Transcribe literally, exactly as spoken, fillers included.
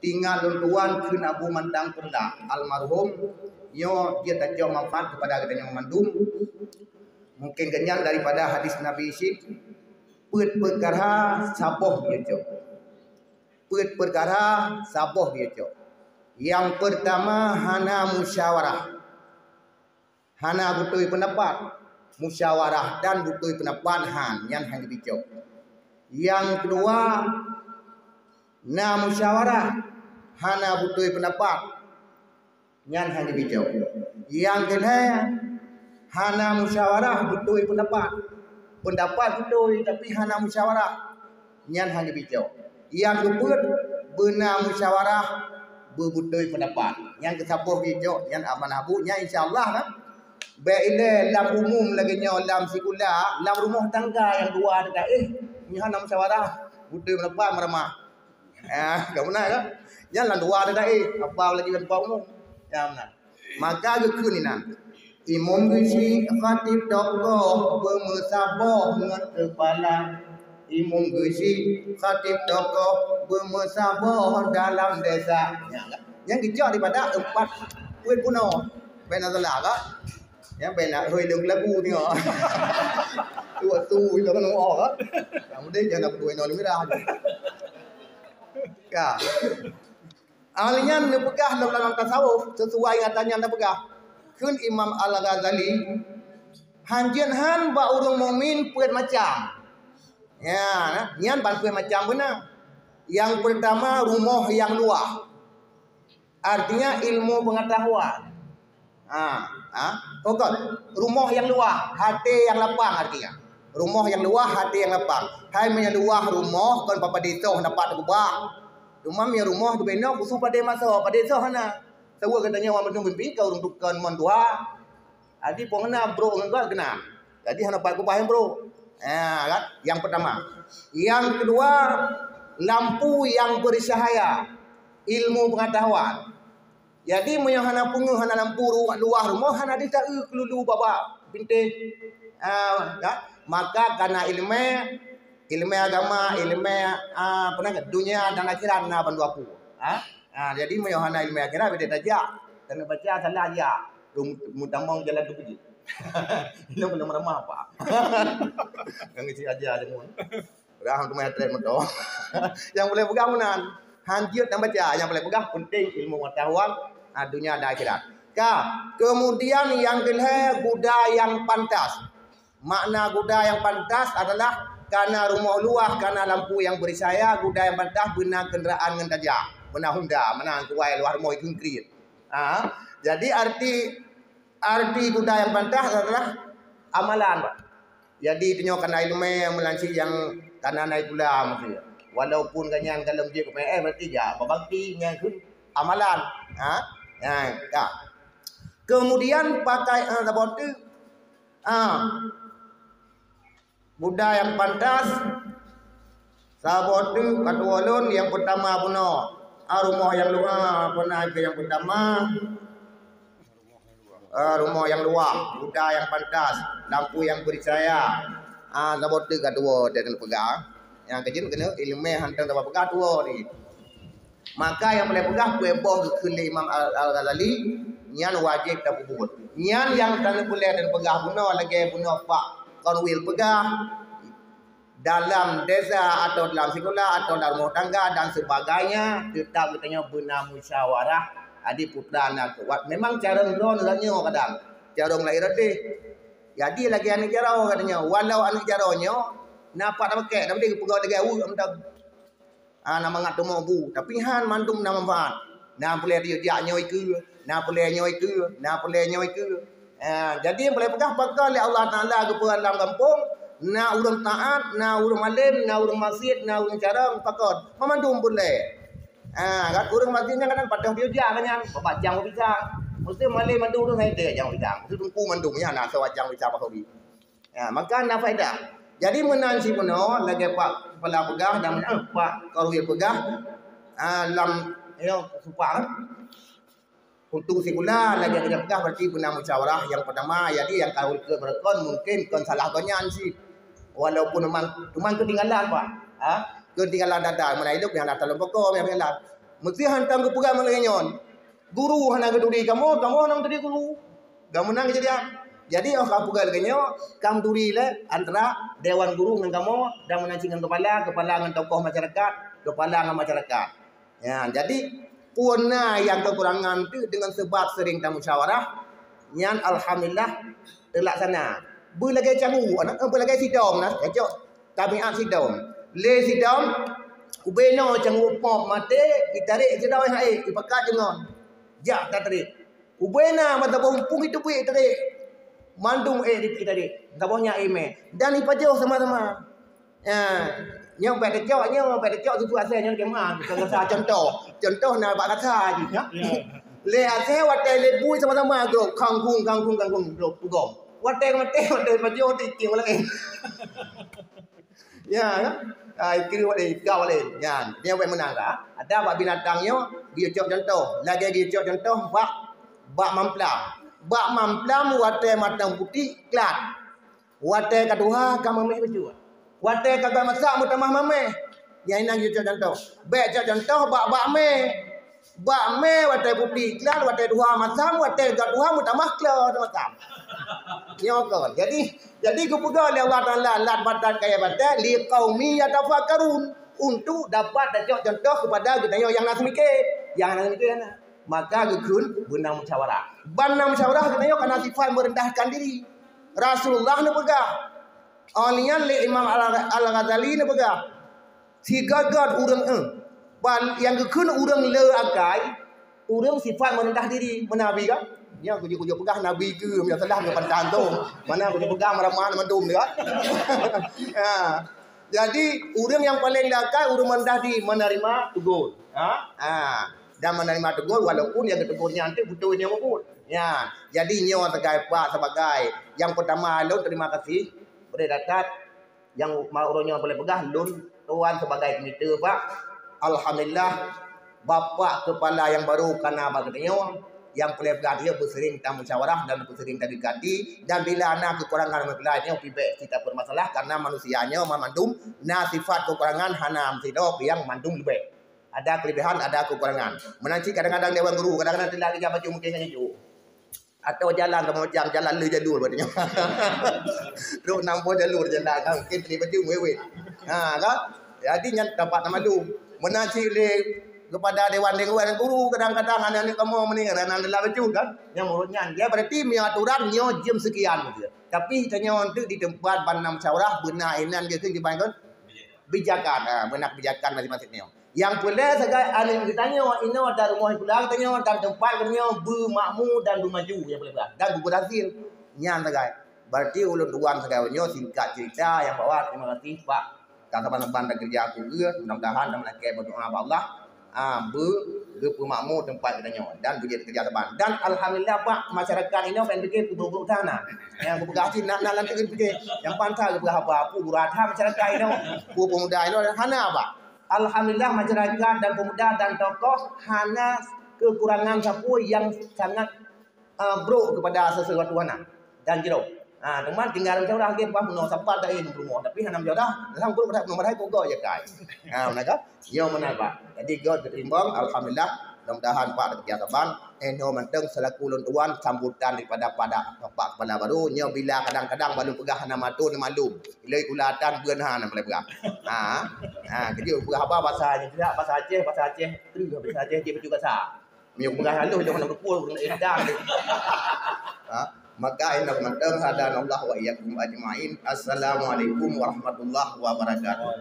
Tinggai lôn tuan kheun Abu Mantang Peureulak almarhum, nyoe jeuet tacok manfaat keupada geutanyoe mandum. Mungken keunyan daripada hadis Nabi cit, peuet peukara saboh jeuet cok. Peuet peukara saboh jeuet cok. Nyang peurtama, hana musyawarah. Hana beutôi peundapat. Musyawarah dan beutôi peundapat han, nyan hana geubicok. Nyang keudua, na musyawarah, hana beutôi peundapat, nyan hana geubicok. Nyang keulhèe, hana musyawarah, beutôi peundapat. Peundapat beutôi, tapi hana musyawarah, nyan hana geubicok. Nyang keupeuet, beuna musyawarah, beubeutôi peundapat. Nyang keusaboh geubicok, nyan amanah bu, nyan insya Allah kan. Bèk ilèe lam umum lagèe nyoe, lam sikula, lam rumoh tangga nyang dua teuka, eh, nyoe hana musyawarah, beutôi peundapat meuramah. Ah, ka beuna kan? Nyan lam dua teuka, eh, apa lagi lam umum. Ya, beuna. Maka geukheun inan, imum geuchik, khatib tokoh, beumeusaboh ngon keupala. Imum geuchik, khatib tokoh, beumeusaboh dalam desa. Nyan kan? Nyan geucok daripada empat peuet bunoe. Bèk na salah kan? Nyan bèk na hôi lôn lagu tengok. Tu waktu ilôn kan oh kan? Yang penting jangan aku duai nol merah. Ka. Ahli nyan neupeugah lom dalam tasawuf, sesuai ngon ata nyan neupeugah. Kheun Imam Al-Ghazali, hanjeuet han bak ureueng mukmin peuet macam. Ya, nah, nyan ban peuet macam beuna. Nyang peurtama, rumoh nyang luwah. Artinya ilmu pengetahuan. Ha, ha. Pokok rumoh nyang luwah, haté nyang lapang artinya. Rumoh nyang luwah, haté nyang lapang. Hai meunyoe luwah rumoh kon papa desa dapat teubah. Cuma meunyoe rumoh teubina khusus padé masa, padé soh hana. Sawa geutanyoe wan meuteumé pimpin ka ureueng tukon mon tuha. Jadi pong na brok ngon geuh keunan. Jadi hana pat keubah nyang brok. Ha, kan? Yang pertama. Yang kedua, lampu yang bercahaya, ilmu pengetahuan. Jadi meunyoe hana peungeuh, hana lampu ru-, luwah rumoh, hana deuh ta-eu keululu baba bintéh. Ah, ya. Maka kana ileumèe, ileumèe agama, ileumèe, ah, apa nama, dunia dan akhirat na bandua pu. Ha? Ah, jadi meunyoe hana ileumèe akhirat, beda tajak. Kana baca salah ya. Meutamong jalan tu pergi. Ilong belum ramah apa. Yang isi aja semua. Dah tu mai trend motor. Yang boleh pegang meunan. Hanjeuet dan baca, yang boleh pegang penting ilmu pengetahuan, ah, dunia dan akhirat. Ka, kemudian yang kelhèe, guda yang pantas. Makna guda yang pantas adalah kana rumoh luwah, kana lampu yang bercahaya, guda yang pantas beuna kenderaan ngon tajak, beuna Honda, meunan kuai luwah rumoh ikheun kriet. Ha, jadi arti, arti guda yang pantas adalah amalan, Pak. Jadi tanyoe kana ileumèe meunan cit nyang kana na sikula meusti. Walaupun gobnyan ka lom jeuet keu P N S, berarti ya beubakti nyan kheun amalan. Ha? Nyan, ya. Kemudian pakai, eh, saboh teuk. Ah. Guda yang pantas, saboh teuk ka tuwo lôn nyang peutama bunoe. Ah, rumoh nyang luwah, pernah ke nyang peutama. Ah, rumoh nyang luwah, guda yang pantas, lampu yang bercahaya. Ah, saboh teuk ka tuwo, dia kena peugah. Nyang keujeuet kena ileumèe hantom saboh peugah tuwo ni. Maka nyang boleh peugah, peuet boh geukheun lé Imam Al-, Al-Ghazali, nyan wajéb tapeubuet. Nyan nyang taneupeuleueh dan peugah bunoe lagèe bunoe Pak Korwil peugah, dalam desa atau dalam sikula atau dalam rumah tangga dan sebagainya, teutap geutanyoe beuna musyawarah. Jadi putra na kuat. Memang carông droe nyoe kadang. Carông lahé roh teuh. Jadi lagèe aneuk jaroe geutanyoe. Walau aneuk jaroe nyoe, na pat tapakèk, tapi dia geupeugah lagèe aweuek mantong. Ah, na mangat teumong bu, tapi han mandum na manfaat. Na peureulèe jak nyoe ikeue, na peureulèe nyoe ikeue, na peureulèe nyoe ikeue. Ah, jadi nyang peureulèe peugah pakon lé Allah Taala geupeugah lam gampông, na ureueng taat, na ureueng malém, na ureueng maksiet, na ureueng carông, pakon. Mandum peureulèe. Ah, kan ureueng maksiet nyan kadang padoh dia jak kan nyan, babacang babisang. Mesti malém mandum ureueng hai teuh jak babisang. Mesti teungku mandum nyan na soe bacang babisang pakoe. Ya, maka na faedah. Jadi meunan sibunoe lagèe Pak Kepala peugah dan, eh, Pak Korwil peugah, ah, lam, ya, sumpah, eh. Untuk sikula lagèe geupeugah berarti beuna musyawarah yang pertama, jadi yang ka ureueng meureukon mungkin kon salah gobnyan sih. Walaupun memang, memang keutinggalan, Pak. Ha? Keutinggalan data, meunan hidup yang data lom pokok, yang ketinggalan. Meusti hantom geupeugah lagée nyoe. Guru hana geuturi kamoe, kamoe hana geuturi guru. Ka meunan keujadian. Jadi, óh ka peugah lagée nyoe, ka meuturi lé antara dewan guru ngon kamoe, dan meunan cit ngon kepala, kepala ngon tokoh masyarakat, kepala ngon masyarakat. Ya, jadi, peue na nyang kekurangan tu dengan sebab sering tamusyawarah, nyan alhamdulillah teulaksana. Beulagée canggu, aneuk, eh, beulagée sidom na, cocok. Tabiat sidom. Lé sidom, ubé noe canggu pop maté, itarék sidom hai, ipakat deungon. Jak tatarek. Ubé na mata boh muphom itu pih tarék. Mandum éh di tarék. Saboh nyan éh mé. Dan ipajoh sama-sama. Ya. Nyoe bak teucok, nyoe bak teucok susu asai nyoe kema. Bukan rasa contoh. Contoh na bak rasa jih, ya. Ya. Lé asai watée lé bui sama-sama grob. Kangkung, kangkung, kangkung. Grob, pugom. Watée maté, watée pajoh, tiking laén. Ya, kan? Ah, itu boleh, kau boleh. Ya, dia boleh menang lah. Ada bak binatang nyoe, dia cok contoh. Lagée dia cok contoh, bak, bak mamplam. Bak mamplam, watée matang putih, klat. Watée ka tuha, ka meumeh bacut. Watée ka gak masak, meutamah mameh. Nyang inan dia cok contoh. Bék cok contoh, bak, bak mé. Bak mé watée putih klan, watée tuha masam, watée gak tuha meutamah klo masam. Nyoe kon. Jadi, jadi geupeugah lé Allah Taala lat batat kaya batat, "Liqaumi yatafakkarun", untuk dapat tacok contoh kepada geutanyoe nyang na seumiké, nyang na seumiké na. Maka geukheun beuna musyawarah. Ban na musyawarah geutanyoe kana sifat merendahkan diri. Rasulullah neupeugah, Óh lheueh nyan lé Imam Al-, Al-Ghazali neupeugah, sigoe-goe ureuëng, eh, ban nyang geukheun ureuëng le akai, ureuëng sifat meureundah diri, meunabi kan? Nyan kujok-kujok peugah nabi keu, meunyoe salah ngon pantang tu. Mana kujok peugah meurama mandum tu kan? Ha. Jadi, ureuëng nyang paleng le akai, ureuëng meureundah diri, meunarima teugor. Ha? Ha. Dan meunarima teugor, walaupun nyang geuteugor nyan tu beutôi nyoe muphom. Ya. Jadi, nyoe sagai Pak, sabagai nyang peutama lôn terima kasih. Bri that-that nyang ma-, uroe nyoe peureulée peugah lôn tuan sibagai komite, Pak. Alhamdulillah, Bapak Kepala nyang barô ka na bak geutanyoe, nyang peureulée peugah dia beuseuring tamusyawarah dan beuseuring tadekati, dan bila na kekurangan meupeulai nyoe pibék cit tapeurmasalah, karena manusia nyoe mandum na sifat kekurangan hana meusidroe nyang mandum leubeh. Ada kelebihan, ada kekurangan. Meunan cit kadang-kadang dewan guru, kadang-kadang teulat ija baju mungkin nyan ju. Atau jalan sama macam jalan le jalur berarti. Trok enam buah jalur jalan kan mungkin teulibat tu wewe. Ha kan? Jadi nyan dapat nama lu. Meunan cit le kepada dewan dewan guru kadang-kadang anak-anak kamu meni karena dalam baju kan. Yang menurut nyan dia berarti punya aturan nyo jam sekian gitu. Tapi tanyoe tu di tempat ban na musyawarah beuna inan gitu di ban kan. Bijakan, ha, beuna kebijakan masing-masing nyo. Nyang peureulée sagai aneuk geutanyoe inoe dan rumoh sikula geutanyoe dan teumpat geutanyoe beumakmu dan beumaju nyang peureulée brat dan beuberhasil. Nyan sagai. Berarti ulôn tuan sagai nyoe singkat cerita nyang bahwa terima kasih Pak ka saban-saban dan kerja aku ke, mudah-mudahan dan melakée berdoa bak Allah, ah, beu, geupeumakmu teumpat geutanyoe dan beujeuet kerja saban. Dan alhamdulillah Pak, masyarakat inoe kan pikir kubrok-brok sana. Nyang kupeugah cit nak, nak lanjut pikir. Nyang pantas kupeugah apa? Apa gurata masyarakat inoe? Apa pemuda inoe hana apa? Alhamdulillah, masyarakat dan pemuda dan tokoh hana kekurangan sapeue nyang sangat, ah, brok kepada sesuatu hana dan jroh. Ah, teuma tinggal musyawarah lagée bah meunoe sapat dak éh rumoh, tapi hana musyawarah, lam grup dak nomor hai pokok je kai. Ah, meunan kan? Yo meunan, Pak. Jadi, göt geuteurimong, alhamdulillah, mudah-mudahan Pak teubiasa ban. Eh, nyoe mantong selaku lôn tuan sambutan daripada pada Bapak Kepala baru. Nyoe bila kadang-kadang baru peugah nama tu, nama lom. Ilai kulatan beun ha nama boleh peugah. Ha. Ha, keujeuet peugah haba bahasa Indonesia, bahasa Aceh, bahasa Aceh. Terus bahasa Aceh dia juga sah. Meunyoe peugah halus dia mana betul ureuëng Islam. Ha. Maka inna mantong hadanallahu wa iyyakum ajma'in. Assalamualaikum warahmatullahi wabarakatuh.